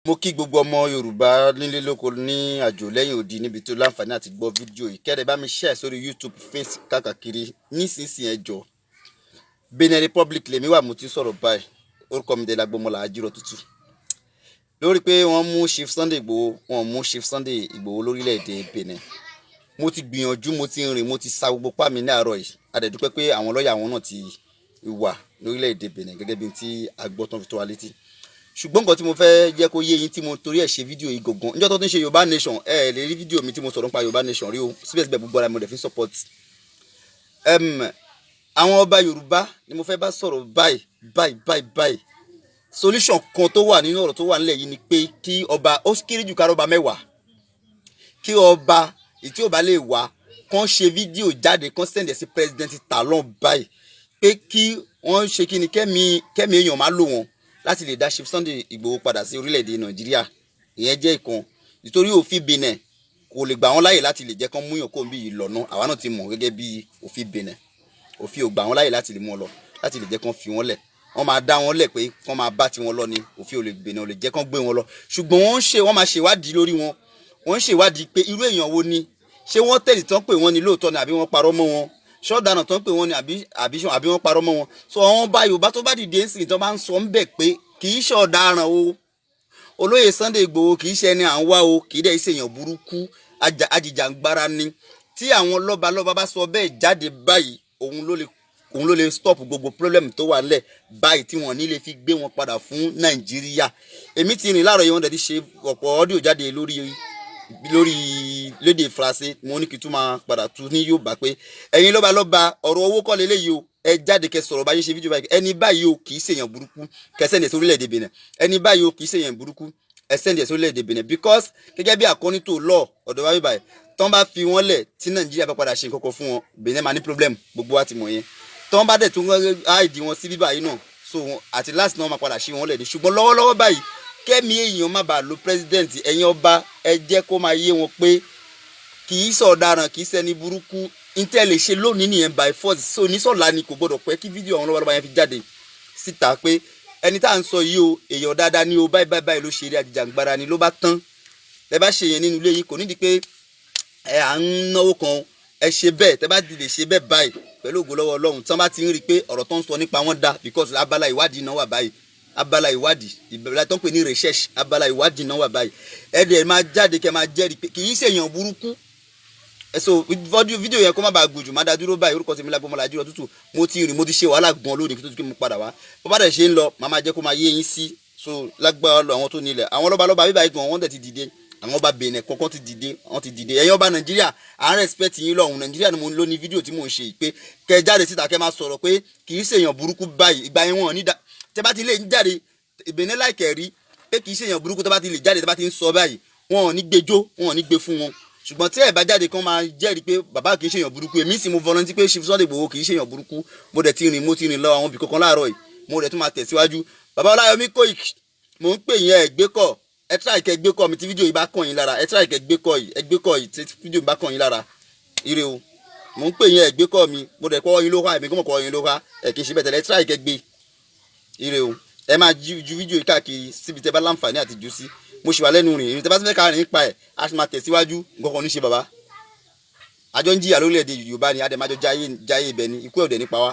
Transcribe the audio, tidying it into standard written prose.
Mo kí gbogbo ọmọ Yorùbá nílé, lóko, ní àjò, lẹ́yìn odi, níbi tó láǹfààní àti gbọ́ fídíò yìí. Kẹ́rẹ́ bá mi share sórí YouTube, Face, káàkiri nísinsìnyí. Ẹ jọ̀ọ́, Benin Republic lèmi wà, mo ti sọ̀rọ̀ báyìí. Orúkọ mi dé Lágbọ́mọlá Àjírọ̀ tútù lórí pé wọ́n mú Chief Sunday Igboho, wọ́n mú Chief Sunday Igboho lórílẹ̀‐èdè Benin. Mo ti gbìyànjú, mo ti rìn, mo ti sa gbogbo pa mi ní àárọ̀ yìí. A dẹ̀ dúpẹ́ pé àwọn lọ́ọ̀yà wọn náà ti wà lórílẹ̀‐èdè Benin gẹ́gẹ́ bí tí a gbọ́ tán fi tó wa létí. Ṣùgbọ́n nǹkan tí mo fẹ́ jẹ́ kó yé yín, tí mo torí ẹ̀ ṣe fídíò yìí gangan, níjọ́ tó ti ń ṣe Yorùbá Nation, ẹ lè rí fídíò mi tí mo sọ̀rọ̀ nípa Yorùbá Nation rí o. Síbẹ̀síbẹ̀, gbogbo ara mi dẹ̀ fi support. Àwọn ọba Yorùbá ni mo fẹ́ bá sọ̀rọ̀ báyìí báyìí báyìí báyìí. Solution kan tó wà nínú ọ̀rọ̀ tó wà nílẹ̀ yìí ni pé kí ọba, ó kéré jù ká ọba 10, kí ọba tí ò bá lè wá kán ṣe fídíò jáde, kán send ẹ̀ sí President Talon báyìí pé kí wọ́n ṣe kí ni kẹ́mi kẹ́mi èèyàn má lò wọ́n láti lè dá Chief Sunday Igboho padà sí orílẹ̀-èdè Nàìjíríà. Ìyẹn jẹ́ ìkan, nítorí òfin Benin kò lè gbà wọ́n láyè láti lè jẹ́ kán múyàn kó bí ìlọ́nà. Àwa náà ti mọ̀ gẹ́gẹ́ bí òfin Benin, òfin ò gbà wọ́n láyè láti lè mú ọ lọ, láti lè jẹ́ kán fi wọ́n lẹ̀. Wọ́n máa dá wọn lẹ̀ pé kán máa bá tiwọn lọ ni. Òfin ò lè Benin ò lè jẹ́ kán gbé wọn lọ, ṣùgbọ́n wọ́n ń ṣe, wọ́n máa ṣèwádìí lórí wọn. Wọ́n ń ṣèwádìí pé irú èèyàn wo ni, ṣé wọ́n tẹ̀lé tán pé wọ́n ní lóòótọ́ ni, àbí wọ́n parọ́ mọ́ wọn, ṣọ́ọ̀dànà tán pé wọ́n ní, àbí wọ́n parọ́ mọ́ wọn. So àwọn ọba Yorùbá tó bá dìde ń sìn, tó bá ń sọ ń bẹ̀ pé kì í ṣọ̀daràn o, olóyè Sunday Igboho kì í ṣe ẹni à ń wá o, kì í dẹ̀ ṣe èèyàn burúkú, ajìjàngbara ni. Tí àwọn lọ́balọ́ba bá sọ bẹ́ẹ̀ jáde báyìí, òun ló lè stop gbogbo problem tó wà nílẹ̀ báyìí, tí wọ́n ní lè fi gbé wọn padà fún Nàìjíríà. Èmi ti rìn láàárọ̀ yìí, wọ́n dẹ̀ ti ṣe ọ̀pọ̀ audio jáde lórí lédè Faransé. Mo ní kí n tún máa padà tu ní Yorùbá pé ẹ̀yin lọ́balọ́ba, ọ̀rọ̀ owó kọ́ leléyìí o. Ẹ jáde, kẹ́ sọ̀rọ̀ báyìí, ṣe fídíò báyìí: ẹni báyìí o, kì í ṣèyàn burúkú, kẹ́ send ẹ̀ sórílẹ̀-èdè Benin. Ẹni báyìí o, kì í ṣèyàn burúkú, ẹ send ẹ̀ sórílẹ̀-èdè Benin. Because gẹ́gẹ́ bí according to law ọ̀dọ̀ wa báyìí, tọ́n bá fi wọ́n lẹ̀, tí Nàìjíríà bá padà ṣe nǹkan kan fún wọn, Benin máa ní problem. Gbogbo wa ti mọ̀ yẹn. Tọ́n bá dẹ̀ tún hide wọn sí bíbáyìí náà, so àti last náà máa padà ṣe wọn lẹ̀ ní. Ṣùgbọ́n lọ́wọ́lọ́wọ́ báyìí, kẹ́mi èèyàn má bàa lo president, ẹ̀yin ọba, ẹ jẹ́ kó máa yé wọn pé kì í sọ̀daràn, kì í ṣẹni burúkú. Ntẹ́ lè ṣe lónìí nìyẹn, by force. So nísọ̀la ni kò gbọ́dọ̀ pẹ́ kí fídíò àwọn lọ́balọ́ba yẹn fi jáde síta pé ẹni tá à ń sọ yìí o, èèyàn dáadáa ní o, báyìí báyìí báyìí ló ṣe eré, ajìjàngbara ni. Ló bá tán. Ẹ bá ṣe yẹn nínú ilé yìí, kò nídìí pé ẹ à ń náwó kan. Ẹ ṣe bẹ́ẹ̀, tẹ́ bá lè ṣe bẹ́ẹ̀ báyìí, pẹ̀lú ògo lọ́wọ́ Ọlọ́run, tí wọ́n bá ti ń rí i pé ọ̀rọ̀ tó ń sọ nípa wọn dá, because abala ìwádìí náà wà báyìí, abala ìwádìí ìbẹ̀rẹ̀ tó ń pè ní research, abala ìwádìí náà wà báyìí, ẹ dẹ̀ máa jáde, kẹ́ máa jẹ́rìí pé kì í ṣèyàn burúkú. Ẹ so fídíò yẹn, kó má bàa gùn jù, má dá dúró báyìí. Orúkọ tèmi Lágbọ́mọlá Àjírọ̀ tútù. Mo ti rìn, mo ti ṣe wàhálà gan lónìí kí tó ti kí mo padà wá. Bó bá dẹ̀ ṣe ń lọ, màá máa jẹ́ kó máa yé yín sí. So lágbára lọ, àwọn tó nílẹ̀, àwọn lọ́balọ́ba bíbá yìí gan, wọ́n dẹ̀ ti dìde. Àwọn ọba Benin kọ̀ọ̀kan ti dìde, wọ́n ti dìde. Ẹ̀yin ọba Nàìjíríà, à ń respect yín lọ́hùn. Nàìjíríà ni mo ló ní fídíò tí mò ń ṣe pé kẹ́ jáde síta, kẹ́ máa sọ̀rọ̀ pé kì í ṣèyàn burúkú báyìí. Ìgbà yẹn, wọn ní tẹ́ bá ti lè ń jáde, Benin láìkẹ́ rí pé kì í ṣèyàn burúkú. Tẹ́ bá ti lè jáde, tẹ́ bá ti ń sọ báyìí, wọn ò ní gbẹjọ́, wọn ò ní gbé fún wọn. Ṣùgbọ́n tí ẹ bá jáde, kán máa jẹ́rìí pé bàbá kì í ṣèyàn burúkú. Èmi sì mo volunteer pé Chief Sunday Igboho kì í ṣèyàn burúkú. Mo dẹ̀ ti rìn, mo ti rìn lọ àwọn ibì kankan láàárọ̀ yìí, mo dẹ̀ tún máa tẹ̀síwájú. Bàbá Ọláyọmí Kóìkì, mò ń pè yín, ẹ gbé kọ̀. Ẹ try kẹ́ gbé kọ̀ mi tí fídíò yìí bá kàn yín lára. Ẹ try kẹ́ gbé kọ̀ yìí, ẹ gbé kọ̀ yìí tí fídíò yìí bá kàn yín lára. Ire o. Mò ń pè yín, ẹ gbé kọ̀ mi. Mo dẹ̀ kọ́ yín ló wá, èmi kò mọ̀ kọ́ yín ló wá. Ẹ kì í ṣe bẹ́ẹ̀ tẹ́lẹ̀. Ẹ try kẹ́ gbé. Ire o. Ẹ máa ju fídíò yìí káàkiri síbi tẹ́ bá láǹfààní àti jù sí. Mo ṣì wà lẹ́nu rìn ìrìn. Tẹ́ bá tún fẹ́ ká rìn nípa ẹ̀, a sì máa tẹ̀síwájú. Nǹkan kan ní ṣe bàbá àjọ ń jìyà lórílẹ̀‐èdè Yorùbá ni, àdèmájọ jáyé ibẹ̀ ni, ikú ẹ̀dẹ̀ nípa wa.